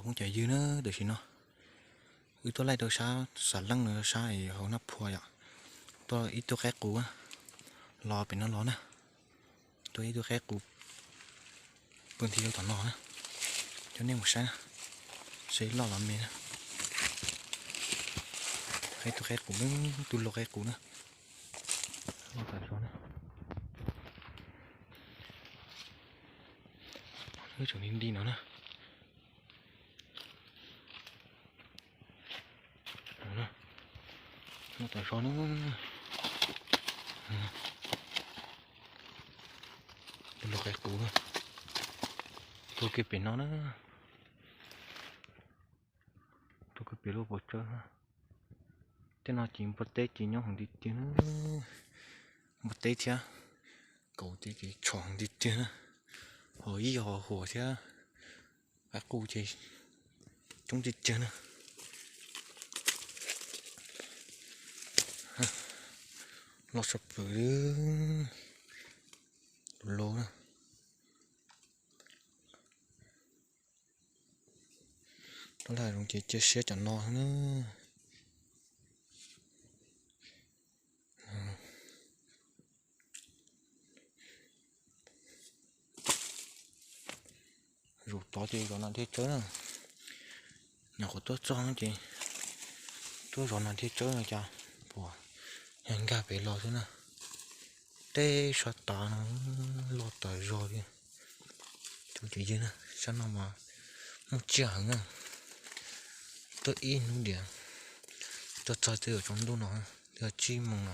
Cov phooj ywg na, tam sim no wb tuaj laij rau sab xav leej no, sab hauv Naj Phua yom. Tuaj ib tug qaib qus los pem no los na. Tuaj ib tug qaib qus pw nti rau tom no na. Coj nej mus saib na, saib loj los me na. Ib tug qaib qus na, tus lau qaib qus na. Loj tas zog na. Tseem nti nti no na. Loj tas zog na. Tus lau qaib qus na. Tuaj kiag pem no na. Tuaj kiag pem lub pov tsawb. Tej no ces npua teb ces nyob heev tiag tiag na. Npua teb thiab kaus teb ces tshom heev tiag tiag na. Ho ib ho huam thiab, qaib qus ces coob tiag tiag na. Loj tshaj plaws li. Tus lau na. Tus lau zoo ces cia siab cov no na. Zus tod ces zov nas thiaj tsawb na. Nyuam qhuav tuaj txog ces tuaj zov nas thiaj tsawb no cas puas yog nkag pem los xwb na. Tej sab tav no loj tas zog li. Cov phooj ywg na, sab no mas muaj tsiaj heev na. Tuaj ib hnub diam, tuaj txog twb yuav tsaus ntuj no, twb yuav tsib moos no.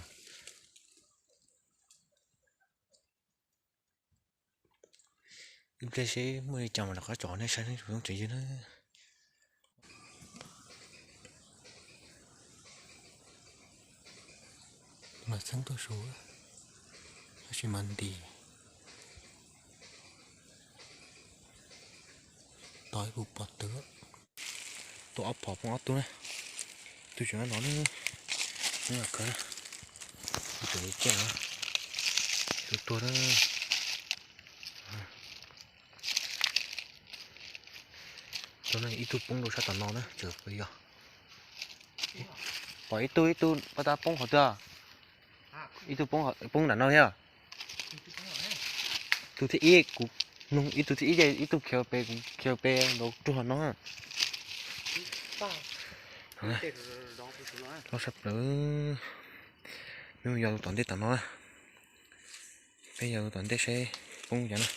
Ib pliag seb muaj li cas mam rov qab tsom nej saib na cov phooj ywg na. Mas txheeb tuaj su, tab sis mas nti tau ib puas pom twg. Tua ob phom poob ob tug na. Tus tseem no no, tus tseem li ciaj no, tus tuag na. Ib tug poob rau sab tom no na, tseem puas yog. Pom ib tug, ib tug pab tab poob qhov twg? Ib tug poob, poob nram no thiab. Tus thib ib kuv nug, ib tug thib ib ces ib tug khiav pem, kuv khiav pem nraud ruag no. Loj sab plaws. Peb mus yos tom ntej tom no na. Peb yos tom ntej seb poob cas na.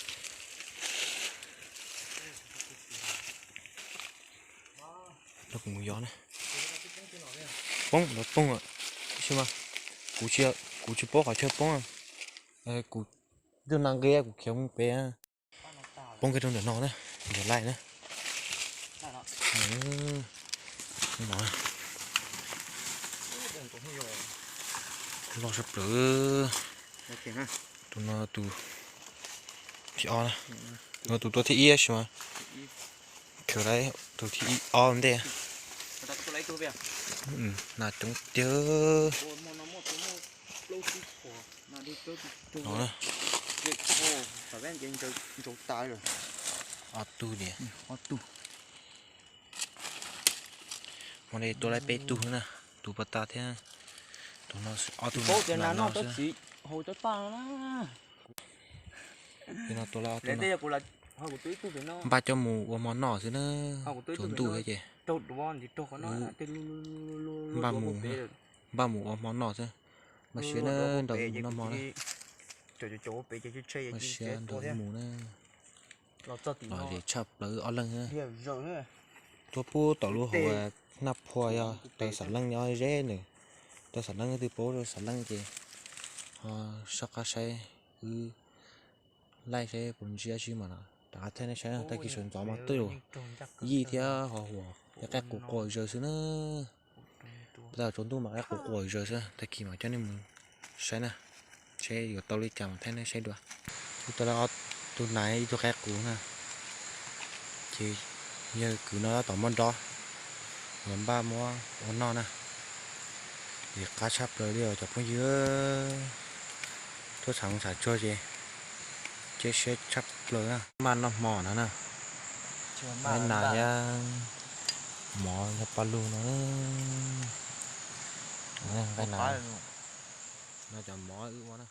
Kuv mus yos na. Poob los poob, tab sis mas kuv tsis, kuv tsis paub qhov chaw poob. Kuv tus nas nqis kuv khiav mus pem. Poob kiag rau ntawm no na, ntawm laij na. Loj sab plaws. Tus no tus thib ob na. No tus tua thib ib tab sis mas khiav tus thib ob ntej. Nas coob tiag. No na. Ob tug li. Hmo no tua laib peb tug na, tus paj tag thiab tus no, ob tug no xwb. Npaj coj mus ua hmo noj xwb na, tsaus ntuj thiab ces wb npaj mus, npaj mus ua hmo noj xwb. Npaj siab na, nrog wb mus noj hmo na. Npaj siab nrog wb mus na. Lom zem tshaj plaws ob leeg na. Tuaj pub tom lub hauv Naj Phua yog taw Xam Leej nyob ze nws, taw Xam Leej twb paub rau Xam Leej ces ho soj qab saib wb laij saib puas ntsib dab tsi mas rov qab thaij nej saib na. Tag kis sawv ntxov mas twb yim thiab ho huam, qaib qus quaj zaws xwb na. Tag tsaus ntuj mas qaib qus quaj zaws xwb, tag kis mam coj nej mus saib na, seb yuav tau li cas mam thaij nej saib dua. Wb tua lawm ob tug nas ib tug qaib qus na, ces yawg kwv no tab tom muab dob, los npaj muab ua noj na. Ces qab tshaj plaws li os cov phooj ywg, tuaj txham txham tsuag ces cia siab tshaj plaws na, npaj noj hmo no na. Nqaij nas thiab mov yog paj lug no. Nqaij nas, no cov mov wb ua na.